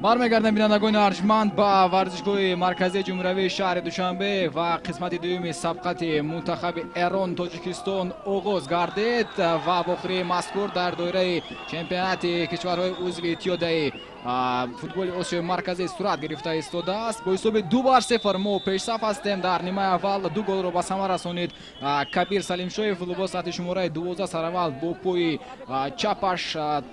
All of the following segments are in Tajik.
Бармегардем бинандагони арҷманд ба варзишгоҳи марказии ҷумҳуриявии шаҳри Душанбе ва қисмати дуюми сабқати мунтахаби Эрон Тоҷикистон оғоз гардид ва вохӯрии мазкур дар доираи чемпионати кишварҳои узви иттиҳодияи футболи Осиёи Марказӣ сурат гирифта истодааст. Бо ҳисоби 2-0 мо пешсаф ҳастем. Дар нимаи аввал 2 голро ба самар расонид Кабир Салимшоев. Либос таҳти шумораи 12 сараввал бо пои чапаш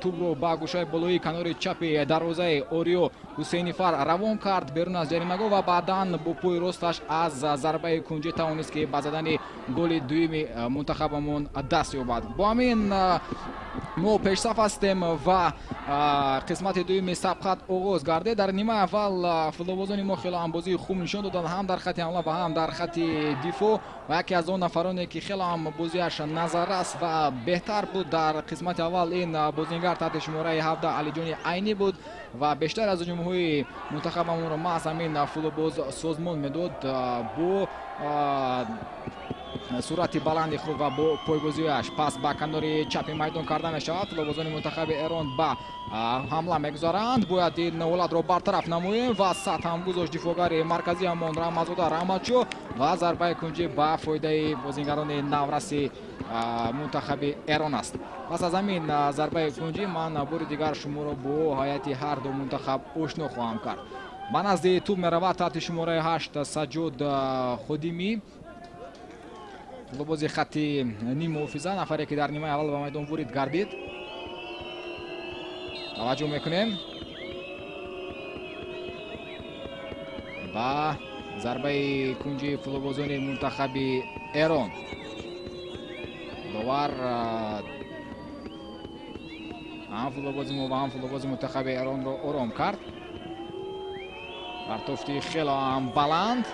тӯбро ба гӯшаи болоии канори чапи дарвозаи Ориё Ҳусейнифар равон кард берун аз ҷаримагоҳ ва баъдан бо пои росташ аз зарбаи кунҷӣ тавонист, ки ба задани голи дуюми мунтахабамон даст ёбад. Бо ҳамин мо пешсаф ҳастем ва қисмати дуюми сабқат оғоз гардид. Дар нимаи аввал футболбозони мо хело ҳам бозии хуб нишон доданд, ҳам дар хати ҳамла ва ҳам дар хати дифоъ, ва яке аз он нафароне, ки хело ҳам бозиаш назаррас ва беҳтар буд дар қисмати аввал, ин бозингар таҳти шумораи 17 Алиҷони Айнӣ буд ва бештар аз ҳуҷумҳои мунтахабамонро маҳз ҳамин футболбоз созмон медод бо суръати баланди худ ва бо пойбозиаш. Пас ба канори чапи майдон карда мешавад. Футболбозони мунтахаби Эрон ба ҳамла мегузаранд. Бояд ин ҳолатро бартараф намоем ва сат ҳам гузошт дифоъгари марказиамон Раҳматзода Раҳматшо ва зарбаи кунҷӣ ба фоидаи бозингарони навраси мунтахаби Эрон аст. Пас аз ҳамин зарбаи кунҷӣ ман бори дигар шуморо бо ҳайати ҳар ду мунтахаб ошно хоҳам кард. Ба назди тӯб меравад таҳти шумораи 8 Саҷҷод Ходимӣ, футболбози хати ниммуҳофиза, нафаре ки дар нимаи аввал ба майдон ворид гардид. Таваҷҷӯҳ мекунем ба зарбаи кунҷи футболбозони мунтахаби Эрон. Довар ҳам футболбози мо ва ҳам футболбози мунтахаби Эронро ором кард. Партофти хело ҳам баланд.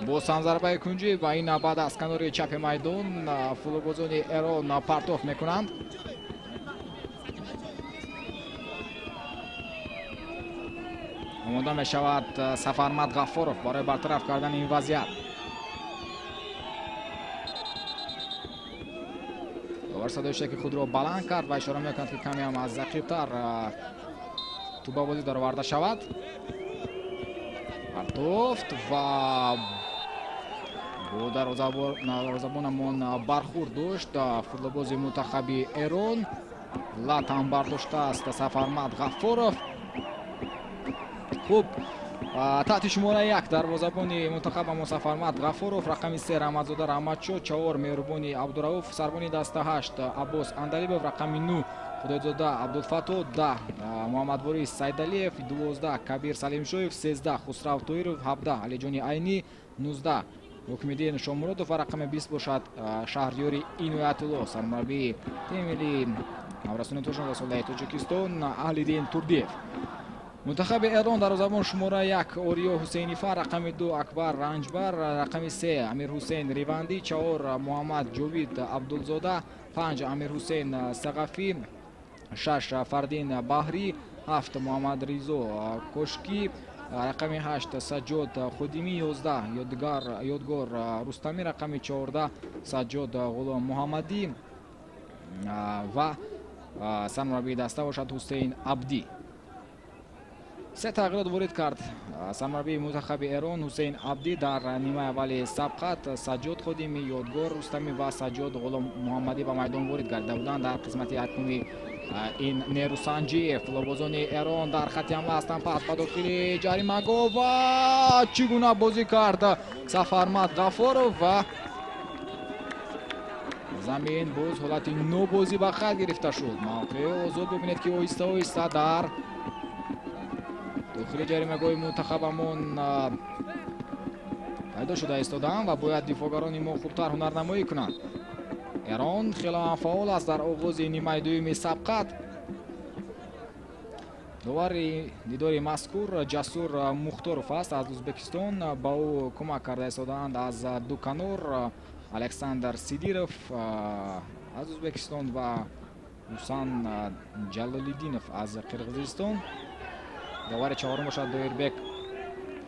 Боз ҳам зарбаи кунҷӣ ва ин баъд аз канори чапи майдон футболбозони Эрон партофт мекунанд. Омода мешавад Сафармад Ғаффоров барои бартараф кардани ин вазъият. Довар садои шаки худро баланд кард ва ишора мекунад, ки каме ҳам аз ақибтар тӯбабозӣ дароварда шавад. Партофт ва бо дарвозабонамон бархӯрд дошт футболбози мунтахаби Эрон. Лат ҳам бардоштааст Сафармад Ғаффоров. Хуб, таҳти шумораи 1 дарвозабони мунтахабамон Сафармад Ғаффоров, рақами 3 Раҳматзода Раҳматшо, 4 Меҳрубони Абдурауф, сарбони даста 8 Аббос Андалибов, рақами 9 Худойзода Абдулфатто, 10 Муҳаммадворис Сайдалиев, 12 Кабир Салимшоев, 13 Хусрав Тоиров, 17 Алиҷони Айнӣ, 19 Ҳукмиддин Шомуродов ва рақами 20 бошад Шаҳриёри Иноятулло, сармураббии тими миллии наврасони то 16 солаи Тоҷикистон Аҳлиддин Турдиев. Мунтахаби Эрон дарвозабон шумора 1 Ориё Ҳусейнифар, рақами 2 Акбар Ранҷбар, рақами 3 Амирҳусейн Ривандӣ, 4 Муҳаммад Ҷовид Абдулзода, 5 Амирҳусейн Сағафӣ, 6 Фардин Баҳрӣ, 7 Муҳаммад Ризо Кошкӣ, рақами 8 Саҷҷод Ходимӣ, 11 Ёдгор Рустамӣ, рақами 14 Саҷҷод Ғулом Муҳаммадӣ ва сармураббии даста бошад Ҳусейн Абдӣ. 3 тағйирот ворид кард сармураббии мунтахаби Эрон Ҳусейн Абдӣ дар нимаи аввали сабқат. Саҷҷод Ходимӣ, Ёдгор Рустамӣ ва Саҷҷод Ғулом Муҳаммадӣ ба майдон ворид гардида буданд. Дар қисмати якуми ин нерӯсанҷӣ футболбозони Эрон дар хати ҳамла ҳастанд. Пас ба дохили ҷаримагоҳ ва чӣ гуна бозӣ кард Сафармад Ғаффоров ва замин боз ҳолати нобозӣ ба қайд гирифта шуд. Мавқеи озод бибинед, ки оҳиста оҳиста дар дохили ҷаримагоҳи мунтахабамон пайдо шуда истодаанд ва бояд дифоъгарони мо хубтар ҳунарнамоӣ кунанд. Эрон хело ҳам фаъол аст дар оғози нимаи дуюми сабқат. Довари дидори мазкур Ҷасур Мухторов аст аз Ӯзбекистон. Ба ӯ кӯмак карда истодаанд аз ду канор Александр Сидиров аз Ӯзбекистон ва Ҳусан Ҷалолиддинов аз Қирғизистон. Довари чаҳорум бошад Доирбек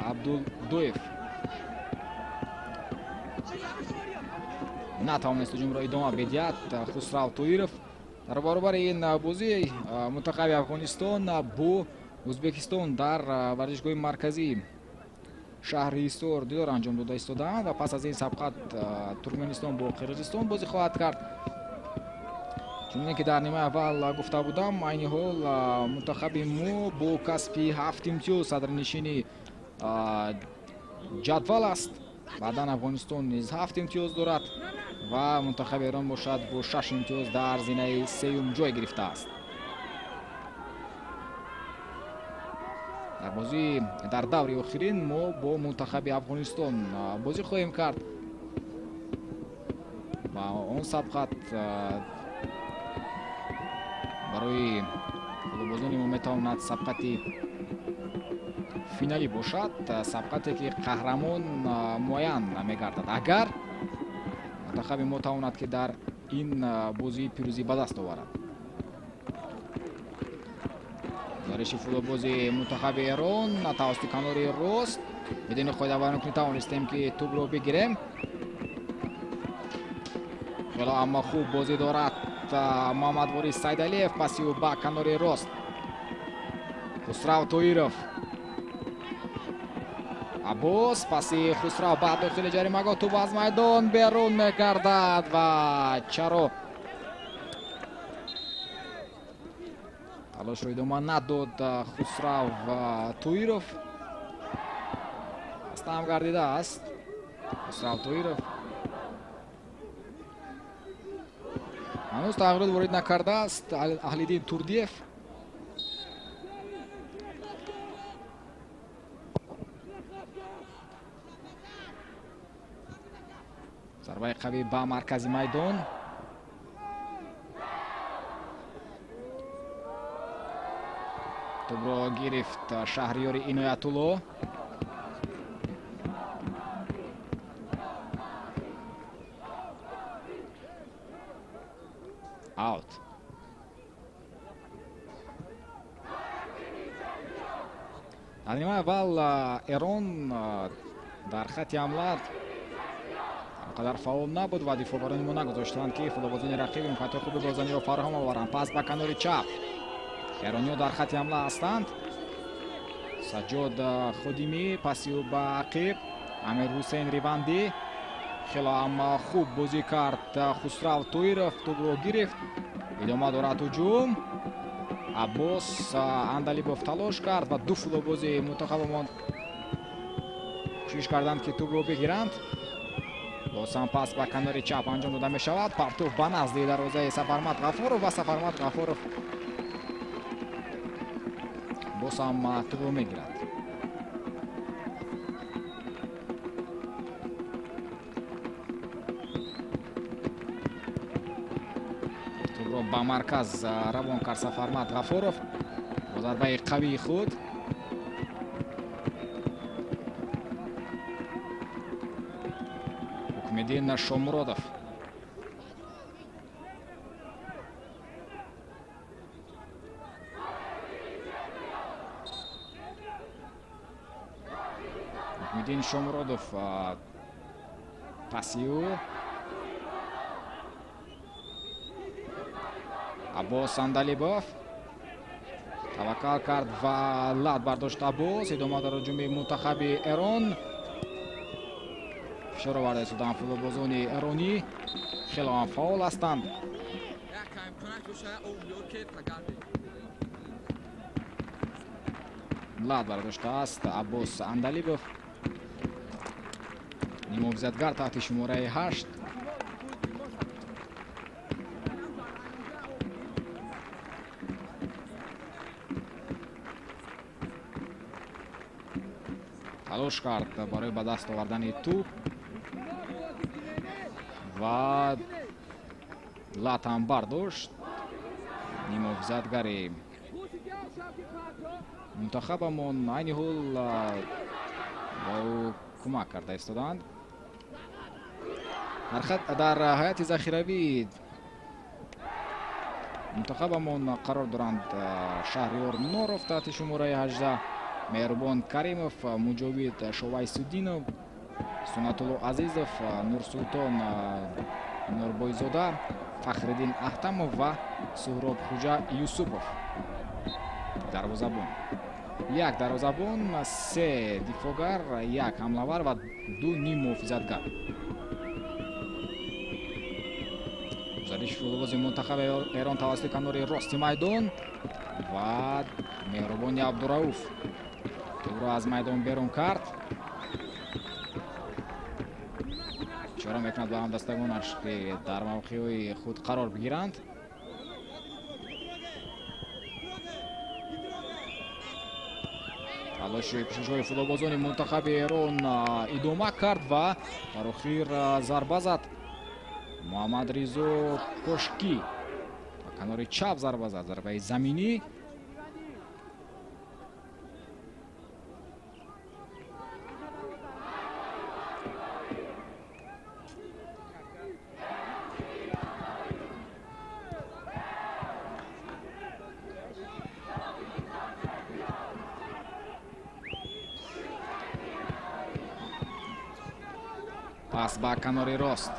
Абдулдоев. Натавонист ҳуҷумро идома бидиҳад Хусрав Тоиров. Дар баробари ин бозӣ мунтахаби Афғонистон бо Ӯзбекистон дар варзишгоҳи марказии шаҳри Ҳисор дидор анҷом дода истодаанд ва пас аз ин сабқат Туркманистон бо Қирғизистон бозӣ хоҳад кард. Чуноне ки дар нимаи аввал гуфта будам, айни ҳол мунтахаби мо бо касби 7 имтиёз садрнишини ҷадвал аст. Баъдан Афғонистон низ 7 имтиёз дорад ва мунтахаби Эрон бошад бо 6 имтиёз дар зинаи сеюм ҷой гирифтааст. Дар бозӣ дар даври охирин мо бо мунтахаби Афғонистон бозӣ хоҳем кард ва он сабқат барои футболбозони мо метавонад сабқати финалӣ бошад, сабқате ки қаҳрамон муайян мегардад, агар мунтахаби мо тавонад ки дар ин бозии пирӯзӣ ба даст оварад. Гузариши футболбози мунтахаби Эрон тавассути канори рост бидуни қоидавайронкунӣ тавонистем ки тӯбро бигирем. Хело аммо хуб бозӣ дорад Муҳаммадворис Сайдалиев, паси ӯ ба канори рост Хусрав Тоиров. Аббос паси Хусрав ба дохили ҷаримагоҳ, тӯб аз майдон берун мегардад ва чаро талошро идома надод Хусрав Тоиров. Астам гардидааст Хусрав Тоиров. Ҳанӯз тағйирот ворид накардааст Аҳлиддин Турдиев. Зарбаи қавӣ ба маркази майдон. Тӯбро гирифт Шаҳриёри Иноятулло. Аут. Дар нимаи аввал Эрон дар хати ҳамла қадар фаъол набуд ва дифоъбарони мо нагузоштанд ки футболбозони рақиб имкониятҳои хуби голзаниро фароҳам оваранд. Пас ба канори чап эрониҳо дар хати ҳамла ҳастанд. Саҷҷод Ходимӣ паси ӯ ба ақиб Амирҳусейн Ривандӣ. Хело ҳам хуб бозӣ кард Хусрав Тоиров, тӯбро гирифт. Идома дорад ҳуҷум. Аббос Андалибов талош кард ва ду футболбози мунтахабамон кӯшиш карданд ки тӯбро бигиранд. Боз ҳам пас ба канори чап анҷом дода мешавад. Партов ба назди дарвозаи Сафармат Ғафуров ва Сафармат Ғафуров боз ҳам тӯбро мегирад. Тӯбро ба марказ равон кард Сафармат Ғафуров бо зарбаи қавии худ. Ҳукмиддин Шомуродов. Ҳукмиддин Шомуродов паси ӯ Аббос Андалибов таваккал кард ва лат бардошт Аббос. Идома дар ҳуҷуми мунтахаби Эрон. Фишор оварда истодаанд футболбозони эронӣ, хело ҳам фаъол ҳастанд. Лат бардоштааст Аббос Андалибов, нимуҳофизатгар таҳти шумораи 8. Талош кард барои ба даст овардани тӯб ва лат ҳам бардошт. Нимуҳофизатгари мунтахабамон айни ҳол ба ӯ кӯмак карда истодаанд. Дар ҳайати захиравӣ мунтахабамон қарор доранд Шаҳриёр Норов таҳти шумораи 18, Меҳрубон Каримов, Муҷовид Шовайсуддинов, Сунатулло Азизов, Нурсултон Нурбойзода, Фахриддин Аҳтамов ва Суҳроб Хуҷа Юсупов. Дарвозабон. Як дарвозабон, се дифоъгар, як ҳамлавар ва ду ним муҳофизатгар. Гузариши футболбози мунтахаби Эрон тавассути канори рости майдон ва Меҳрубони Абдурауф тӯбро аз майдон берун кард. Ишора мекунад ба ҳамдастагонаш, ки дар мавқеъҳои худ қарор бигиранд. Талоши кӯшишҳои футболбозони мунтахаби Эрон идома кард ва дар охир зарба зад Муҳаммад Ризо Кошкӣ. Ба канори чап зарба зад, зарбаи заминӣ. Пас ба канори рост.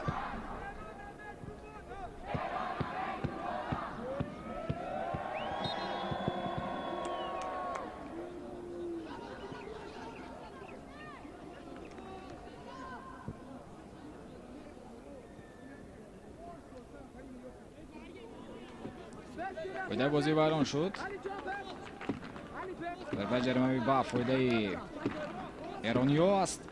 Фоидаи бозӣ вайрон шуд. Зарбаи ҷаримавӣ ба фоидаи эрониҳо аст.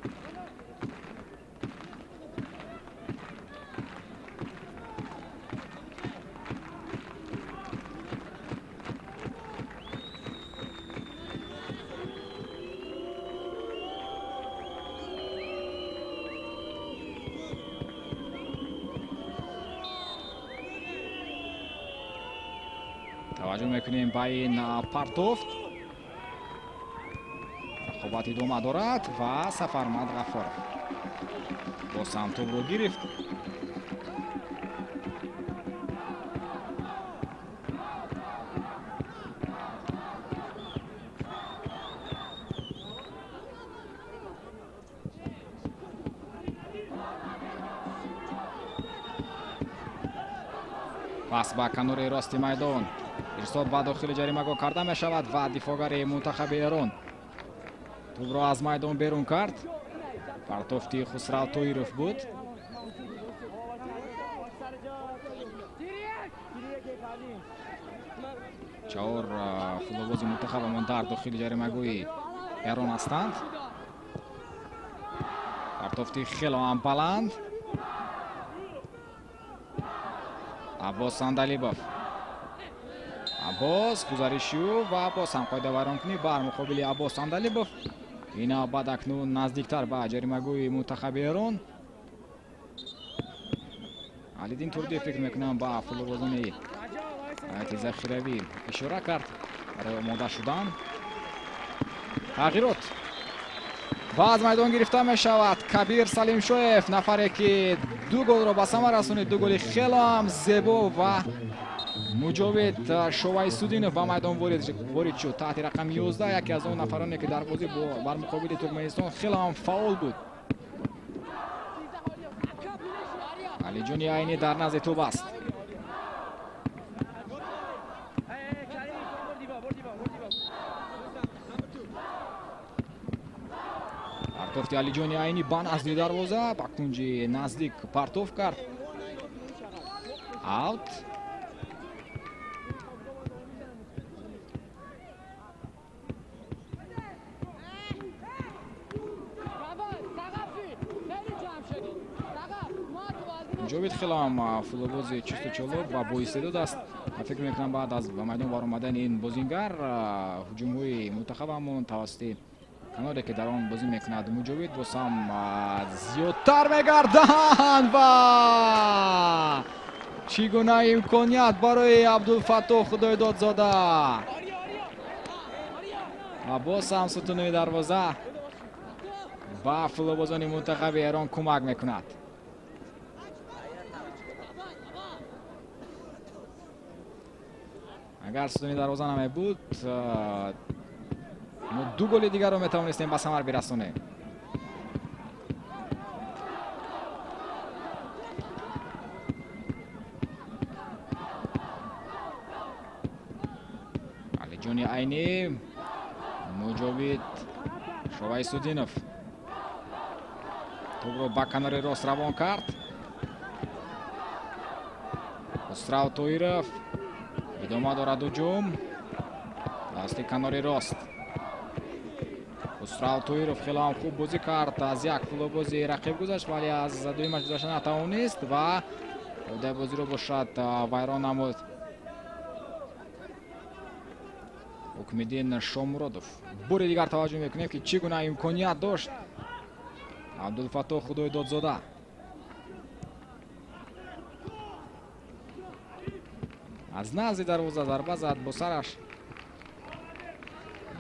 Таваҷҷӯҳ мекунем ба ин партофт. Рақобат идома дорад ва Сафармад Ғаффоров боз ҳам тӯбро гирифт. Пас ба канори рости майдон ирсол ба дохили ҷаримагоҳ карда мешавад ва дифоъгари мунтахаби Эрон тӯбро аз майдон берун кард. Партофти Хусрав Тоиров буд. Чаҳор футболбози мунтахабамон дар дохили ҷаримагоҳи Эрон ҳастанд. Партофти хело ҳам баланд. Аббос Сандалибов. Аббос гузариши ӯ ва боз ҳам қоидавайронкунӣ бар муқобили Аббос Сандалибов. Ин навбат акнун наздиктар ба ҷаримагоҳи мунтахаби Эрон. Алиддин Турдиев фикр мекунам ба футболбозони ҳайати захиравӣ ишора кард барои омода шудан. Тағйирот ва аз майдон гирифта мешавад Кабир Салимшоев, нафаре ки ду голро ба самар расонид, ду голи хело ҳам зебо ва Муҷовид Шовайсудинов ба майдон ворид шуд таҳти рақами 11, яке аз он нафароне ки дар бозӣ бар муқобили Туркманистон хело ҳам фаъол буд. Алиҷони Айнӣ дар назди тӯб аст. Партофти Алиҷони Айнӣ ба назди дарвоза, ба кунҷи наздик партоф кард. Аут. Ҷовид хело ҳам футболбози чусту чолок ва боистеъдод аст. Фикр мекунам баъд аз ба майдон баромадани ин бозингар ҳуҷумҳои мунтахабамон тавассути каноре ки дар он бозӣ мекунад Муҷовид боз ҳам зиёдтар мегарданд ва чӣ гуна имконият барои Абдулфаттоҳ Худойдодзода ва боз ҳам сутуни дарвоза ба футболбозони мунтахаби Эрон кӯмак мекунад. Агар сутуни дарвоза намебуд, мо ду голи дигарро метавонистем ба самар бирасонем. Алиҷони Айнӣ, Муҷовид Шовайсудинов тӯбро ба канори рост равон кард. Хусрав Тоиров идома дорад ҳуҷум дасти канори рост. Хусрав Тоиров хеле ҳам хуб бозӣ кард, аз як футболбози рақиб гузашт, вале аз дуюмаш гузашта натавонист ва ӯдаи бозиро бошад вайрон намуд. Ҳукмиддин Шомуродов. Бори дигар таваҷҷӯҳ мекунем, ки чӣ гуна имконият дошт Абдулфаттоҳ Худойдодзода. Аз назди дарвоза зарба зад бо сараш,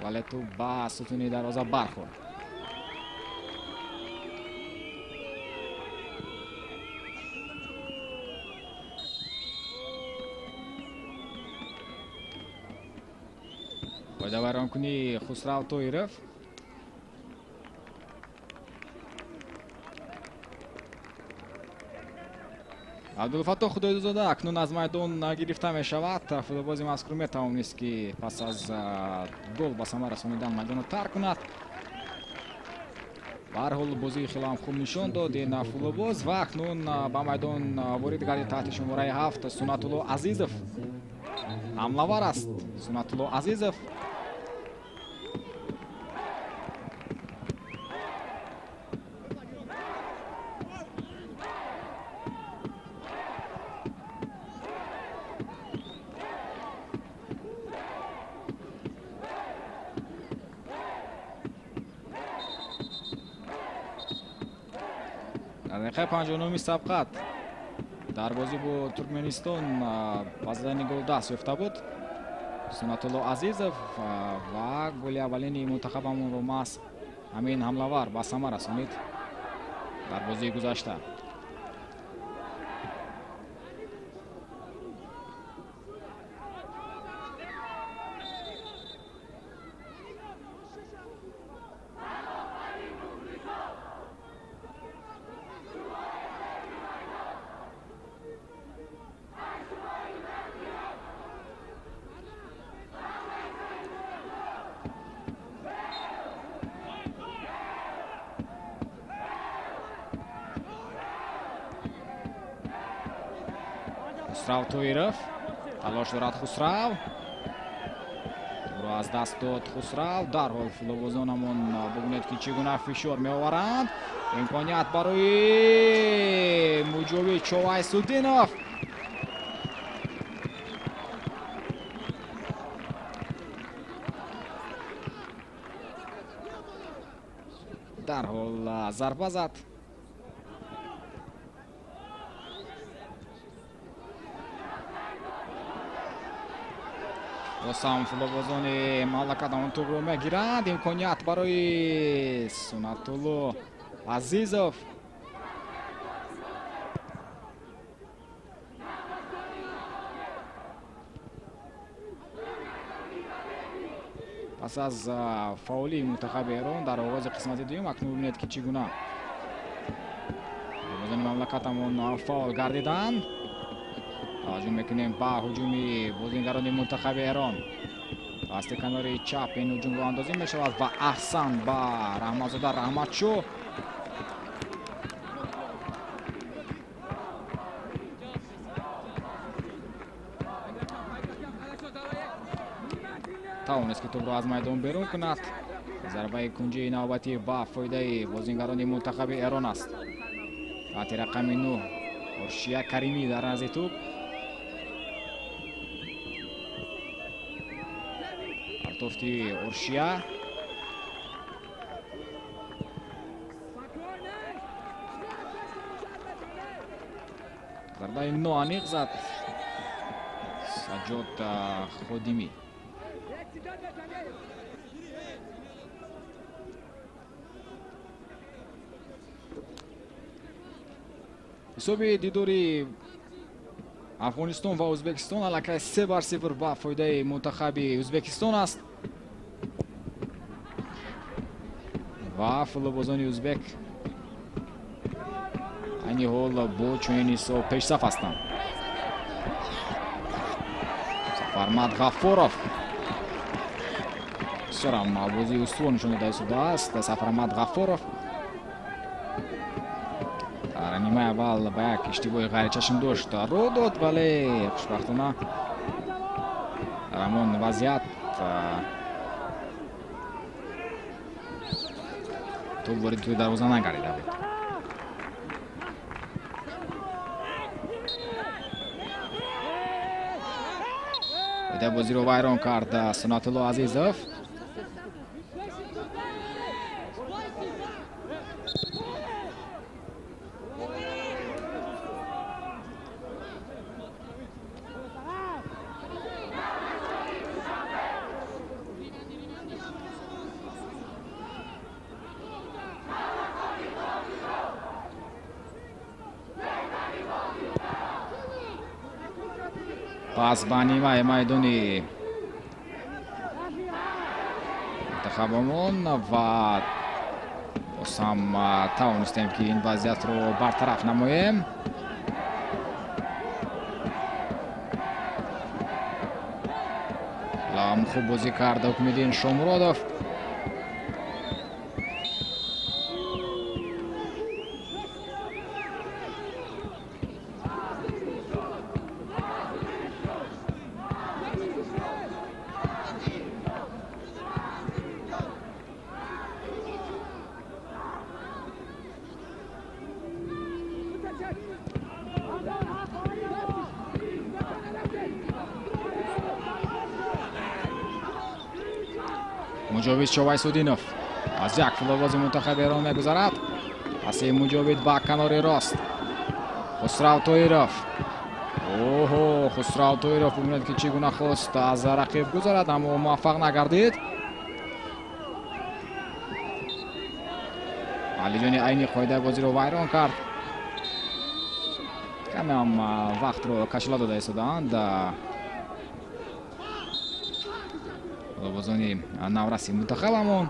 вале тӯб ба сутуни дарвоза бархӯрд. Қоидавайронкунии Хусрав Тоиров. Абдулфаттоҳ Худойдодзода акнун аз майдон гирифта мешавад. Футболбози мазкур метавонист, ки пас аз гол ба самар расонидан майдонро тарк кунад. Ба ҳар ҳол бозии хеле ҳам хуб нишон дод ин футболбоз ва акнун ба майдон ворид гардид таҳти шумораи 7 Сунатулло Азизов. Ҳамлавар аст Сунатулло Азизов. Дар дақиқаи 59 сабқат дар бозӣ бо Туркменистон ба задани гол даст ёфта буд Сунатулло Азизов ва голи аввалини мунтахабамонро маҳз ҳамин ҳамлавар ба самар расонид дар бозии гузашта. Хусрав Тоиров талош дорад. Хусрав ӯро аз даст дод. Хусрав дарҳол футболбозонамон бубинед, ки чӣ гуна фишор меоваранд. Имконият барои Муҷовид Човайсудинов. Дарҳол зарба зад. Босам футболбозони мамлакат он тӯбро мегиранд. Имконият барои Сунатулло Азизов. Пас аз фаъолии мунтахаби Эрон дар оғози қисмати дуюм акнун бибинед, ки чӣ гуна футболбозони мамлакатамон фаъол гардиданд. Таваҷҷӯҳ мекунем ба ҳуҷуми бозингарони мунтахаби Эрон. Дасти канори чап ин ҳуҷум роҳандозӣ мешавад ва аҳсан ба Раҳматзода Раҳматшо. Тавонист, ки тӯбро аз майдон берун кунад. Зарбаи кунҷии навбатӣ ба фоидаи бозингарони мунтахаби Эрон аст. Таҳти рақами 9 Оршия Каримӣ дар назди тӯб. Партофти Оршия. Зарбаи ноаниқ зад Саҷҷод Ходимӣ. Ҳисоби дидори Афғонистон ва Ӯзбекистон аллакай 3-0 ба фоидаи мунтахаби Ӯзбекистон аст ва футболбозони ӯзбек айни ҳол бо чунин ҳисоб пешсаф ҳастанд. Сафармад Ғаффоров Бисёр ҳам бозии устувор нишон дода истодааст Сафармад Ғаффоров. Дар нимаи аввал ба як иштибоҳи ғайричашмдошт роҳ дод, вале хушбахтона дар ҳамон вазъият тӯб вориди тӯи дарвоза нагардида буд. Қоидаи бозиро вайрон кард Сунатулло Азизов. Пас ба нимаи майдони мунтахабамон ва боз ҳам тавонистем, ки ин вазъиятро бартараф намоем. Ҳам хуб бозӣ кард Ҳукмиддин Шомуродов. Муҷовид Шовайсудинов аз як футболбози мунтахаби Эрон мегузарад. Паси Муҷовид ба канори рост. Хусрав Тоиров. Оҳо, Хусрав Тоиров бубинед, ки чӣ гуна хост аз рақиб гузарад, аммо муваффақ нагардид. Алиҷони Айни қоидаи бозиро вайрон кард. Каме ҳам вақтро кашола дода истодаанд бозони навраси мунтахабамон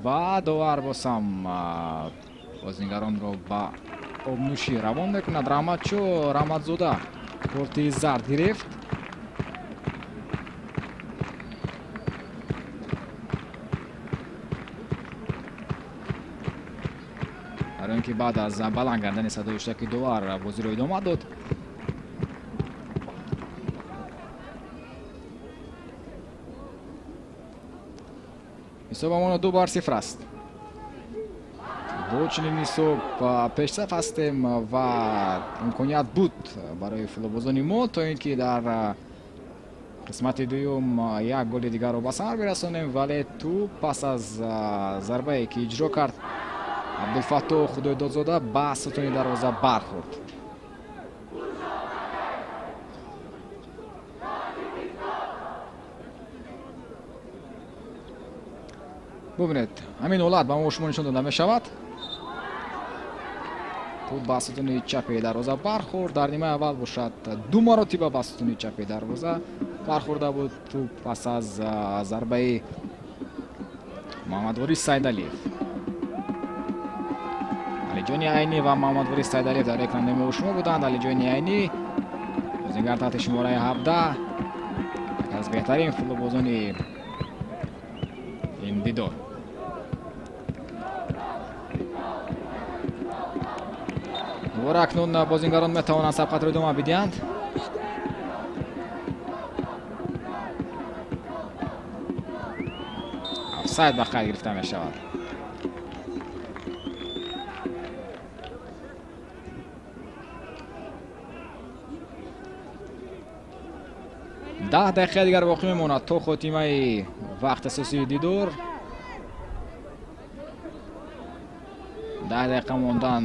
ва довар боз ҳам бозигаронро ба обнӯшӣ равон мекунад. Раҳматшо Раҳматзода корти зард гирифт. Барои ин ки баъд аз баланд гардани садои ҳуштаки довар бозиро идома дод. Ҳисобамон 2-0 аст. Бо чунин ҳисоб пешсаф ҳастем ва имконият буд барои футболбозони мо то ин ки дар қисмати дуюм як голи дигарро ба самар бирасонем, вале тӯб пас аз зарбае ки иҷро кард Абдулфаттоҳ Худойдодзода ба сутуни дарвоза бархӯрд. Бубинед, ҳамин ҳолат ба мо шумо нишон дода мешавад. Тӯб ба сутуни чапи дарвоза бархӯрд. Дар нимаи аввал бошад ду маротиба ба сутуни чапи дарвоза бархӯрда буд тӯб пас аз зарбаи Муҳаммадворис Сайдалиев. Алиҷони Айнӣ ва Муҳаммадворис Сайдалиев дар экрани мо шумо буданд. Алиҷони Айнӣ бозингар таҳти шумораи 17, яке аз беҳтарин футболбозони ин дидор. Дубора акнун бозингарон метавонанд сабқатро идома бидиҳанд. Офсайд ба қайд гирифта мешавад. Даҳ дақиқа дигар боқӣ мемонад то хотимаи вақт асосии дидор. 10 дақиқа мондан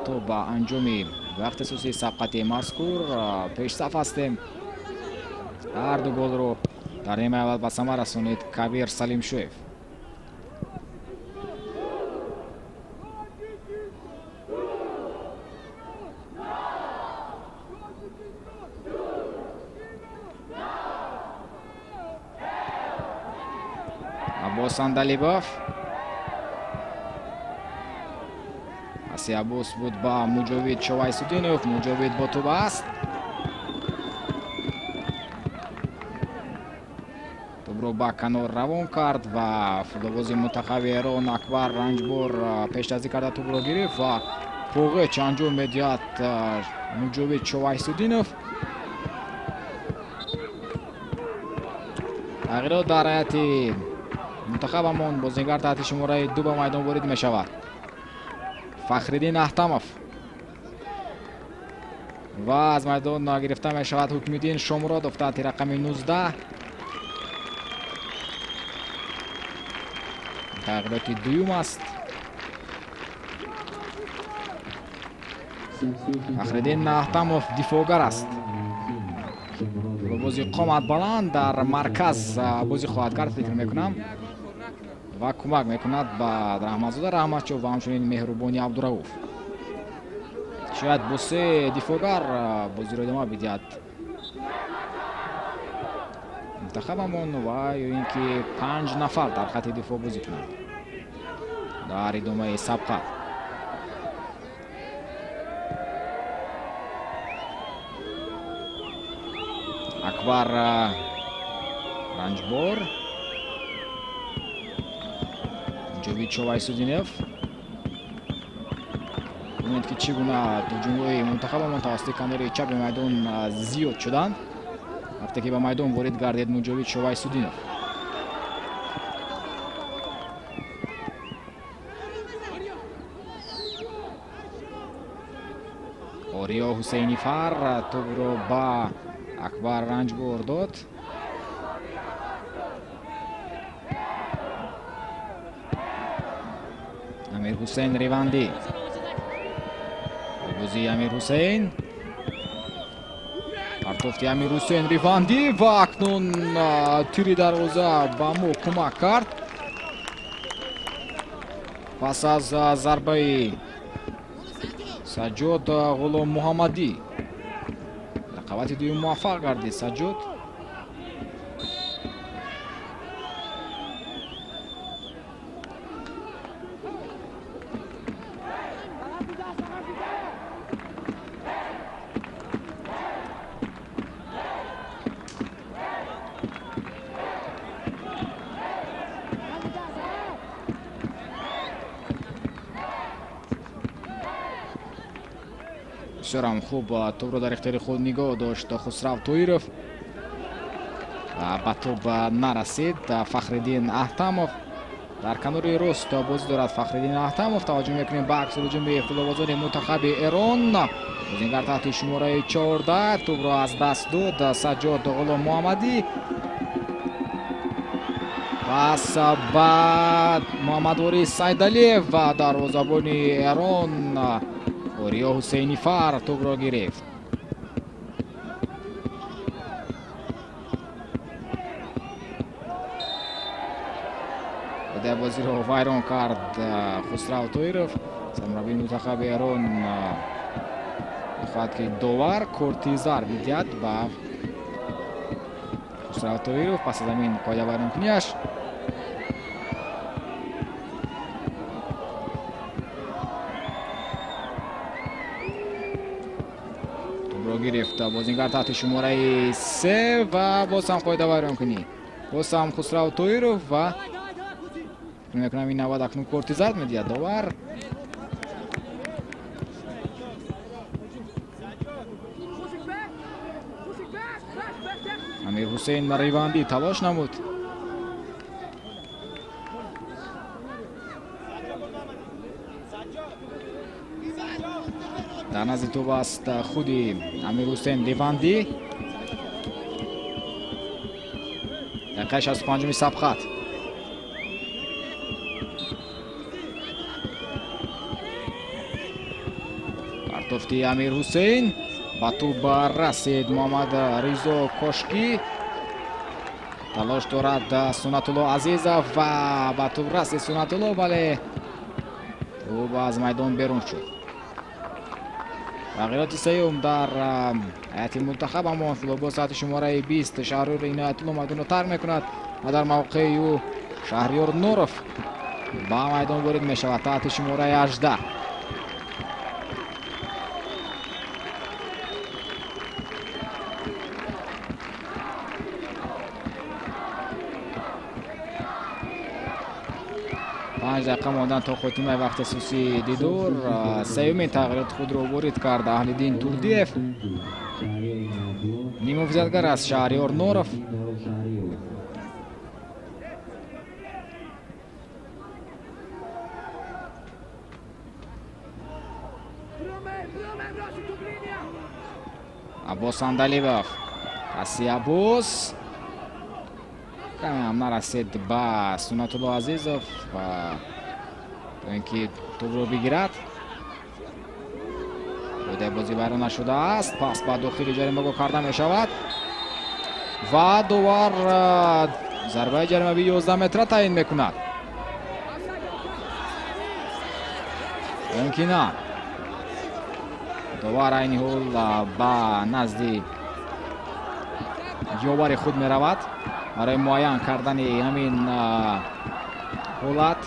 то ба анҷоми вақти асосии сабқати мазкур. Пешсаф ҳастем. Ҳар ду голро дар нимаи аввал ба самар расонид Кабир Салимшоев. Аббос Андалибов. Паси Аббос буд ба Муҷовид Шовайсудинов. Муҷовид бо тӯб аст. Тӯбро ба канор равон кард ва футболбози мунтахаби Эрон Акбар Ранҷбор пешдастӣ карда тӯбро гирифт ва поғеч анҷом медиҳад Муҷовид Шовайсуддинов. Тағйирот дар ҳайати мунтахабамон. Бозингар таҳти шумораи 2 ба майдон ворид мешавад. Фахриддин Аҳтамов ва аз майдон гирифта мешавад Ҳукмиддин Шомуродов таҳти рақами 19. Тағйироти дуюм аст. Фахриддин Аҳтамов дифоъгар аст. Бози қомат баланд дар марказ бозӣ хоҳад кард, фикр мекунам, ва кӯмак мекунад ба Раҳматзода Раҳматшо ва ҳамчунин Меҳрубони Абдурауф. Шояд бо се дифоъгар бозиро идома бидиҳад мунтахабамон ва ё ин ки 5 нафар дар хати дифоъ бозӣ кунанд дар идомаи сабқат. Акбар Ранҷбор, Ҷовид Шовайсуддинов. Бубинед ки чӣ гуна ҳуҷумҳои мунтахабамон тавассути канори чапи майдон зиёд шуданд вақте ки ба майдон ворид гардид Муҷовид Шовайсуддинов. Ориё Ҳусейнифар тӯбро ба Акбар Ранҷбор дод. Амир Ҳусейн Ривандӣ. Бозии Амир Ҳусейн. Партофти Амир Ҳусейн Ривандӣ ва акнун тири дарвоза ба мо кӯмак кард. Пас аз зарбаи Саҷҷод Ғулом Муҳаммадӣ рақобати дуюм муваффақ гардид Саҷҷод. Бисёрам хуб тӯбро дар ихтиёри худ нигоҳ дошт Хусрав Тоиров. Ба тӯб нарасид Фахриддин Аҳтамов. Дар канори рост бозӣ дорад Фахриддин Аҳтамов. Таваҷҷӯҳ мекунем ба аксулҳуҷуми футболбозони мунтахаби Эрон. Бозингар таҳти шумораи 14 тӯбро аз даст дод Саҷҷод Ғулом Муҳаммадӣ. Пас ба Муҳаммадворис Сайдалиев ва дарвозабони Эрон Ориё Ҳусейнифар тӯбро гирифт. Бозиро вайрон кард Хусрав Тоиров. Сармураббии мунтахаби Эрон мехоҳад ки довар корти зарб бидиҳад ба Хусрав Тоиров пас аз ҳамин қоидавайронкунияш. Тӯбро гирифт бозингар таҳти шумораи 3 ва боз ҳам қоидавайронкунӣ. Боз ҳам Хусрав Тоиров ва мекунам ин навбат акнун корти зард медиҳад довар. Амир Ҳусейн Ривандӣ талош намуд. Дар назди тӯб аст худи Амир Ҳусейн Ривандӣ. Дақиқаи 65-уми сабқат. Партофти Амир Ҳусейн ба тӯб расид Муҳаммад Ризо Кошкӣ. Талош дорад Суннатулло Азизов ва ба тӯб расид Суннатулло, вале тӯб аз майдон берун шуд. Тағйироти сеюм дар ҳайати мунтахаб ҳамон футболбоз соати шумораи 20 Шаҳриёр Иноятулло майдонро тарк мекунад ва дар мавқеи ӯ Шаҳриёр Нуров ба майдон ворид мешавад таҳти шумораи 18. 5 дақиқа мондан то хотимаи вақти асосии дидор. Сеюмин тағйироти худро ворид кард Аҳлиддин Турдиев. Нимҳофизатгар аст Шаҳриёр Норов. Аббос Андалибов. Паси Аббос каме ҳам нарасид ба Суннатулло Азизов ва то ин ки тӯбро бигирад. Қоидаи бозӣ вайрон нашудааст. Пас ба дохили ҷаримагоҳ карда мешавад ва довар зарбаи ҷаримавии 11 метра таъин мекунад. Ё ин ки на, довар айни ҳол ба назди ёвари худ меравад барои муайян кардани ҳамин ҳолат,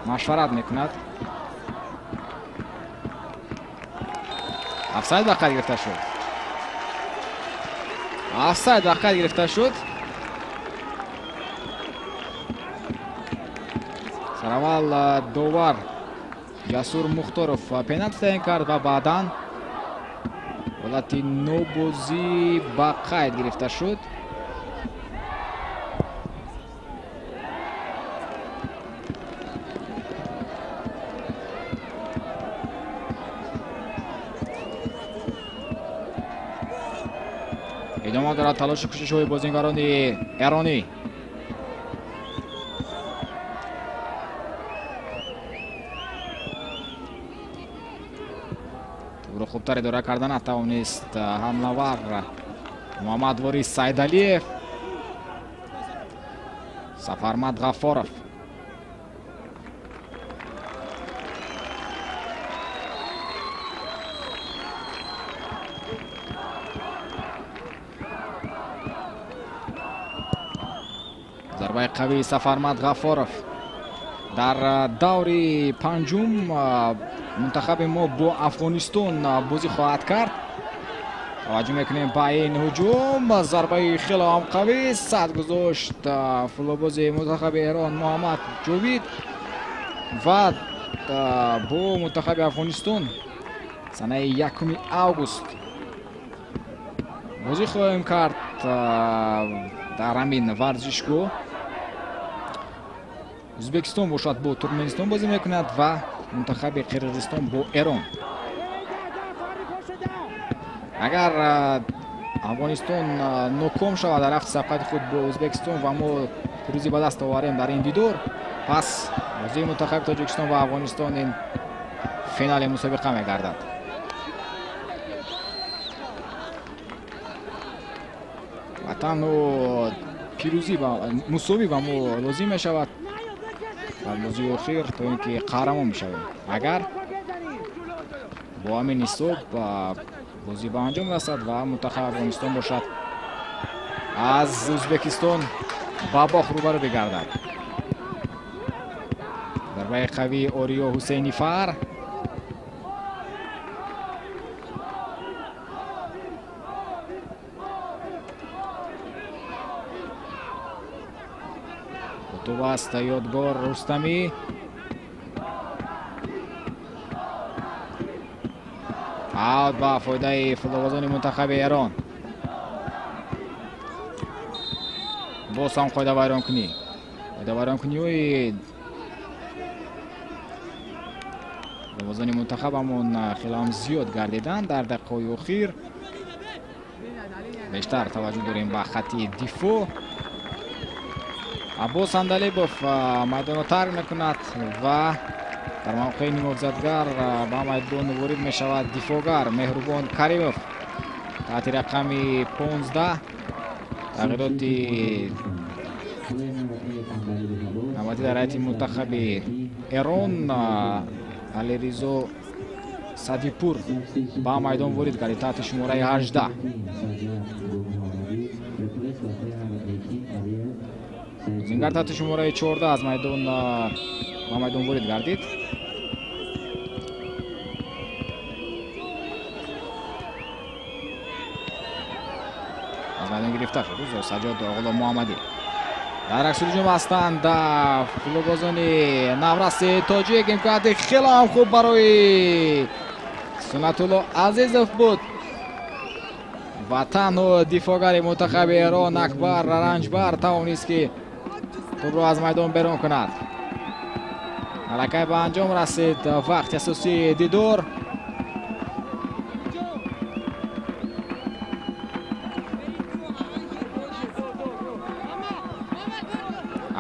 машварат мекунад. Офсайд ба қайд гирифта шуд. Офсайд ба қайд гирифта шуд. Сараввал довар Ҷасур Мухторов пеналти таъин кард ва баъдан ҳолати нобозӣ ба қайд гирифта шуд. Идома дорад талошу кӯшишҳои бозингарони эронӣ. Тӯбро хубтар идора карда натавонист ҳамлавар Муҳаммадворис Сайдалиев. Сафармад Ғаффоров. Зарбаи қавии Сафармад Ғаффоров. Дар даври панҷум мунтахаби мо бо Афғонистон бозӣ хоҳад кард. Таваҷҷӯҳ мекунем ба ин ҳуҷум. Зарбаи хеле ҳам қавӣ сад гузошт футболбози мунтахаби Эрон Муҳаммад Ҷовид ва бо мунтахаби Афғонистон санаи 1 август бозӣ хоҳем кард дар ҳамин варзишгоҳ. Ӯзбекистон бошад бо Туркманистон бозӣ мекунад ва мунтахаби Қирғизистон бо Эрон. Агар Афғонистон ноком шавад дар рафти сабқати худ бо Ӯзбекистон ва мо пирӯзӣ ба даст оварем дар ин дидор, пас бозии мунтахаби Тоҷикистон ва Афғонистон ин финали мусобиқа мегардад. Ва танҳо пирӯзӣ ва мусовӣ ба мо лозим мешавад дар бозии охир то ин ки қаҳрамон мешавем. Агар бо ҳамин ҳисоб бозӣ ба анҷом расад ва мунтахаби Афғонистон бошад аз Ӯзбекистон ба бох рӯбарӯ бигардад. Зарбаи қавии Ориё Ҳусейнифар. Тӯб аст Ёдгор Рустамӣ. Аут ба фоидаи футболбозони мунтахаби Эрон. Боз ҳам қоидавайронкунӣ. Қоидавайронкуниҳои футболбозони мунтахабамон хеле ҳам зиёд гардиданд дар дақиқаҳои охир. Бештар таваҷҷӯҳ дорем ба хатти дифоъ. Аббос Андалибов майдонро тарк мекунад ва дар мавқеи нимҳофизатгар ба майдон ворид мешавад дифоъгар Меҳрубон Каримов таҳти рақами 15. Тағйироти навбатӣ дар ҳайати мунтахаби Эрон Алиризо Садипур ба майдон ворид гардид таҳти шумораи 18. Зингар таҳти шумораи 14 аз майдон ба майдон ворид гардид. Аз майдон гирифта шуд Саҷод Ғулом Муҳаммадӣ. Дар акси ҳуҷум ҳастанд футболбозони навраси тоҷик. Имконияти хеле ҳам хуб барои Сунатулло Азизов буд ва танҳо дифоъгари мунтахаби Эрон Акбар Ранҷбар тавонист, ки тӯбро аз майдон берун кунад. Аллакай ба анҷом расид вақти асосии дидор.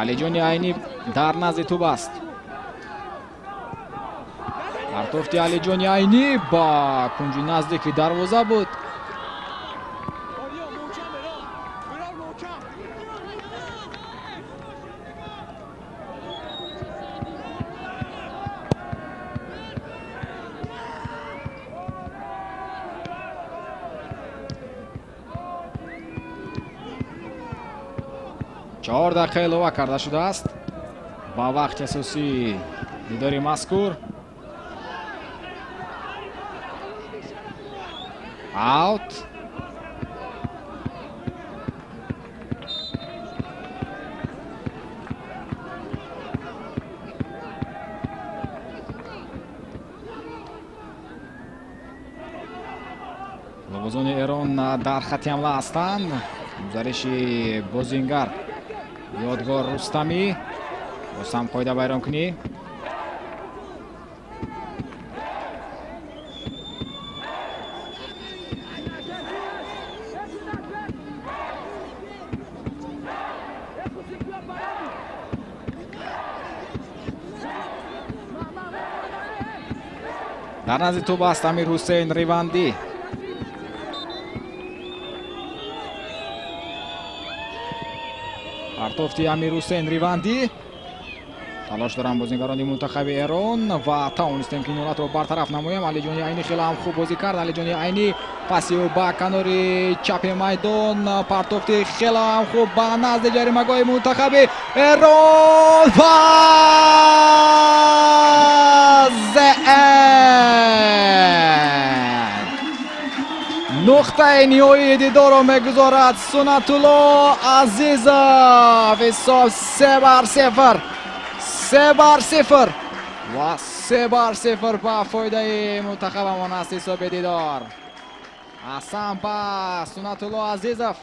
Алиҷони Айнӣ дар назди тӯб аст. Партофти Алиҷони Айнӣ ба кунҷи наздики дарвоза буд. Чор дақиқа илова карда шудааст ба вақти асосии дидори мазкур. Аут. Ловозони Эрон дар хати ҳамла ҳастанд. Гузариши бозингар Ёдгор Рустамӣ боз ҳам қоида вайронкунӣ. Дар назди тӯб аст Амир Ҳусейн Ривандӣ. Партофти Амир Ҳусейн Ривандӣ. Талош доранд бозингарони мунтахаби Эрон ва тавонистем, ки ин ҳолатро бартараф намоем. Алиҷони Айнӣ хеле ҳам хуб бозӣ кард. Алиҷони Айнӣ паси ӯ ба канори чапи майдон. Партофти хеле ҳам хуб ба назди ҷаримагоҳи мунтахаби Эрон ва нуқтаи ниҳоии дидорро мегузорад Сунатулло Азизов. Ҳисоб 3-0. 3-0 ва 3-0 ба фоидаи мунтахабамон аст ҳисоби дидор. Аҳсан ба Сунатулло Азизов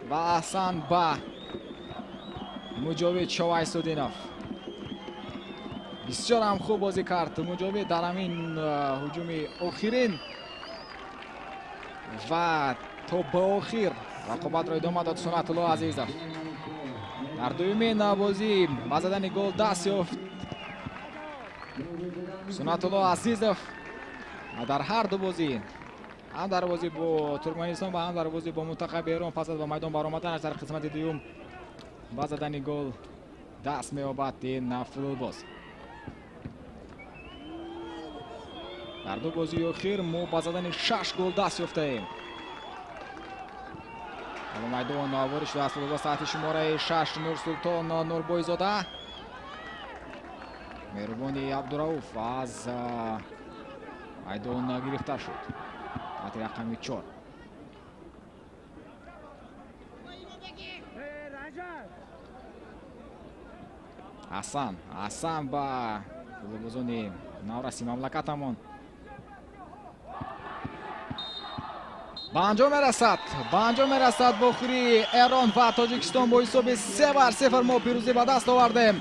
ва аҳсан ба Муҷовид Шовайсудинов. Бисёр ҳам хуб бозӣ кард Муҷовид дар ҳамин ҳуҷуми охирин ва то ба охир рақобатро идома дод Сунатулло Азизов. Дар дуюмин бозӣ ба задани гол даст ёфт Сунатулло Азизов. Дар ҳар ду бозӣ, ҳам дар бозӣ бо Туркманистон ва ҳам дар бозӣ бо мунтахаби Эрон, пас аз ба майдон баромаданаш дар қисмати дуюм ба задани гол даст меёбад ин футболбоз. Дар ду бозии охир мо ба задани 6 гол даст ёфтаем. Ба майдон ворид шудааст футболбоз таҳти шумораи 6 Нурсултон Нурбойзода. Меҳрубони Абдурауф аз майдон гирифта шуд таҳти рақами 4. Аҳсан, аҳсан ба футболбозони навраси мамлакатамон. Ба анҷом мерасад, ба анҷом мерасад бохӯрии Эрон ва Тоҷикистон бо ҳисоби 3-0 мо пирӯзӣ ба даст овардем.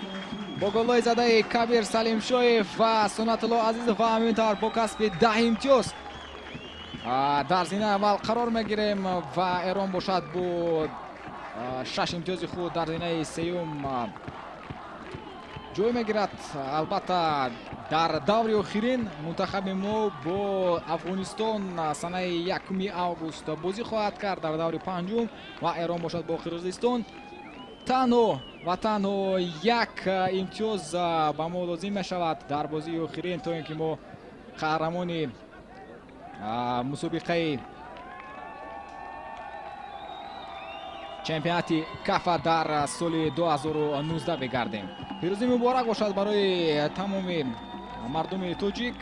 Бо голҳои задаи Кабир Салимшоев ва Сунатулло Азизов ва ҳамин тавр бо касби 10 имтиёз дар зинаи аввал қарор мегирем ва Эрон бошад бо 6 имтиёзи худ дар зинаи сеюм ҷой мегирад. Албатта, дар даври охирин мунтахаби мо бо Афғонистон санаи 1 август бозӣ хоҳад кард дар даври панҷум ва Эрон бошад бо Қирғизистон. Танҳо ва танҳо як имтиёз ба мо лозим мешавад дар бозии охирин, то ин ки мо қаҳрамони мусобиқаи чемпионати Кафа дар соли 2019 бигардем. Пирӯзӣ муборак бошад барои тамоми мардуми тоҷик,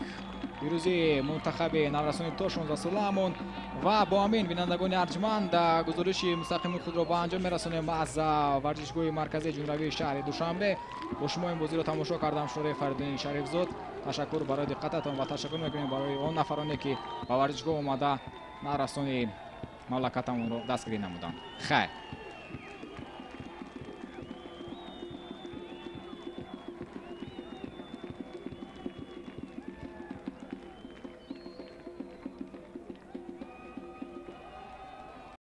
пирӯзии мунтахаби наврасони то 16 солаамон Ва бо ҳамин, бинандагони арҷманд, гузориши мустақими худро ба анҷом мерасонем аз варзишгоҳи марказии ҷумҳуриявии шаҳри Душанбе. Бо шумо ин бозиро тамошо кардам, шӯраи Фаридуни Шарифзод. Ташаккур барои диққататон ва ташаккур мекунем барои он нафароне, ки ба варзишгоҳ омада, нарасони мамлакатамонро дастгирӣ намуданд. Хайр.